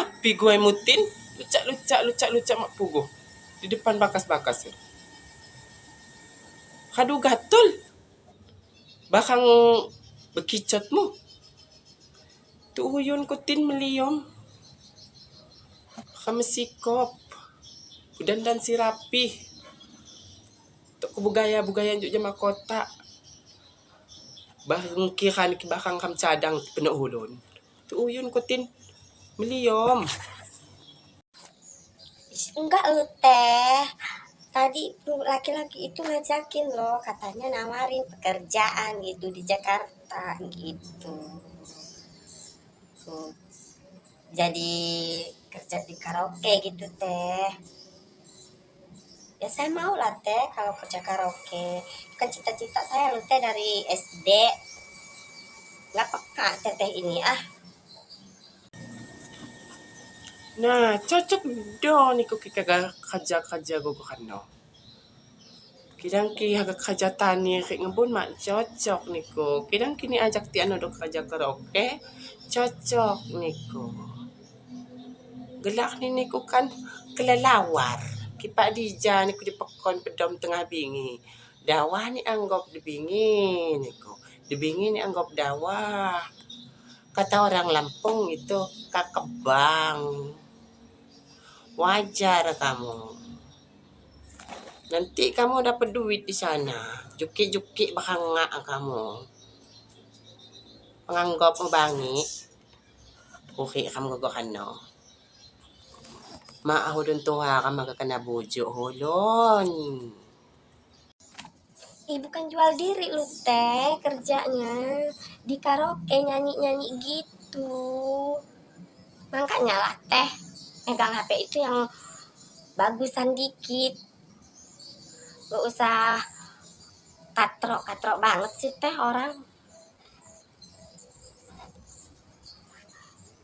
Api guai mutin lucak lucak lucak lucak mak puguh di depan bakas-bakas. Kadu gatul. Bakang bekicotmu. Tu huyun kutin meliom. Kamesikop. Dandan si rapih. Tok kubugaya-bugaya juk jama kota. Barang kiran ki barang kam cadang penuh hulun. Tu uyun kutin meliom. Enggak lu teh. Tadi laki-laki itu ngajakin loh, katanya nawarin pekerjaan gitu di Jakarta gitu. Tuh. Jadi kerja di karaoke gitu teh. Ya saya mau lah teh kalau kerja karaoke. Kan cita-cita saya loh teh dari SD. Nggak peka teteh ini ah. Nah, cocok do niku ki kerja-kerja gogohan no. Kidang ki haga kerja tani rik ngebun mak cocok niku. Kidang kini ajak ti anu do kerja karaoke, cocok niku. Gelak ni niku kan kelelawar. Ki Pak Dija niku dipekon pedom tengah bingi. Dawah ni anggap dibingi niku. Dibingi ni anggap dawah. Kata orang Lampung itu kakebang. Wajar kamu. Nanti kamu dapat duit di sana. Juki-juki bakangak kamu. Penganggap mo bangi. Uki kamu gagakan no. Maahulun tuha ka magkakana bujo hulun. Ih, bukan jual diri lu teh kerjanya. Di karaoke nyanyi-nyanyi gitu. Makanya lah teh. Megang HP itu yang bagusan dikit. Gak usah katrok-katrok banget sih teh orang.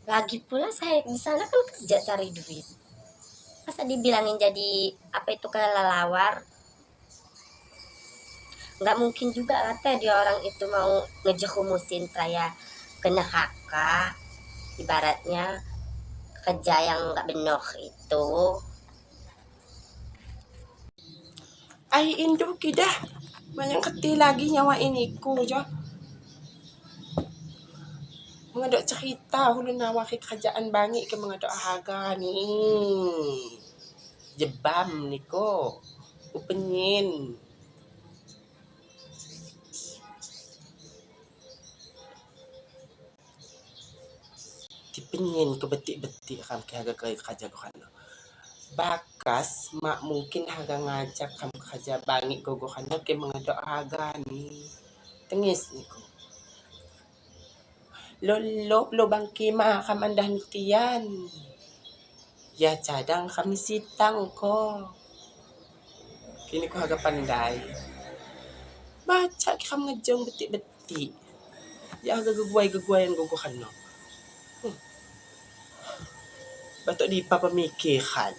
Lagi pula saya di sana kan kerja cari duit. Masa dibilangin jadi apa itu kelelawar? Nggak mungkin juga lah teh dia orang itu mau ngejerumusin saya ke neraka. Ibaratnya kerja yang nggak benar itu. Ai indu kidah. Banyak keti lagi nyawa ini ku jo. Mengadok cerita hulu nawari kerajaan bangi ke mengadok haga ni. Jebam niko. Upenyin. Dipenyin ke betik-betik kam ke haga ke kerja gohano. Bakas mak mungkin haga ngajak kam kerja bangi gogohano ke mengadok haga ni. Tengis niko. Lolop lubang kima kam andah nitian. Ya cadang kami sitang ko. Kini ko haga pandai. Baca kam ngejong betik-betik. Ya haga geguai-geguaian gogohano. Batuk di papa mikiran.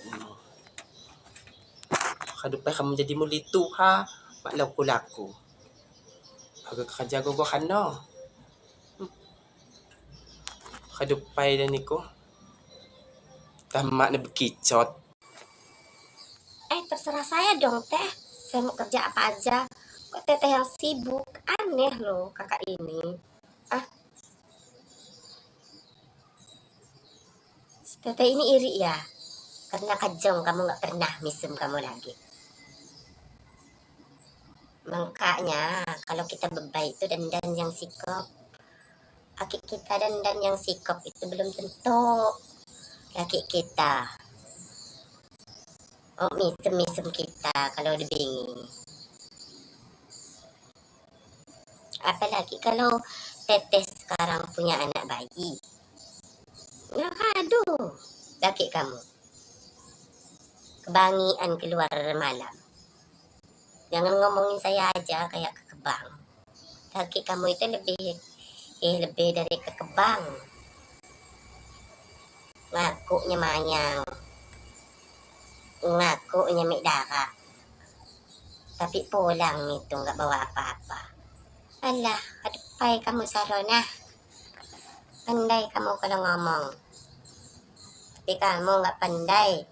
Kadupai kamu jadi muli tuha, mak laku-laku. Haga kerja gogohan no. Kadupai dan niko. Tamak ni bekicot. Terserah saya dong teh. Saya mau kerja apa aja. Kok teteh yang sibuk? Aneh loh kakak ini. Ah. Teteh ini iri ya? Karena kajong kamu nggak pernah misem kamu lagi. Makanya kalau kita bebay itu dandan yang sikop. Aki kita dandan yang sikop itu belum tentu laki kita. Oh, misem-misem kita kalau dibingi. Apalagi kalau teteh sekarang punya anak bayi. Nah, aduh, laki kamu. Kebangian keluar malam. Jangan ngomongin saya aja kayak kekebang. Laki kamu itu lebih dari kekebang. Ngakunya mayang. Ngakunya mik darah. Tapi pulang itu nggak bawa apa-apa. Alah, aduh, kamu Sarona. Pandai kamu kalau ngomong. Tapi kamu nggak pandai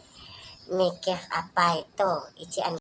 mikir apa itu ician.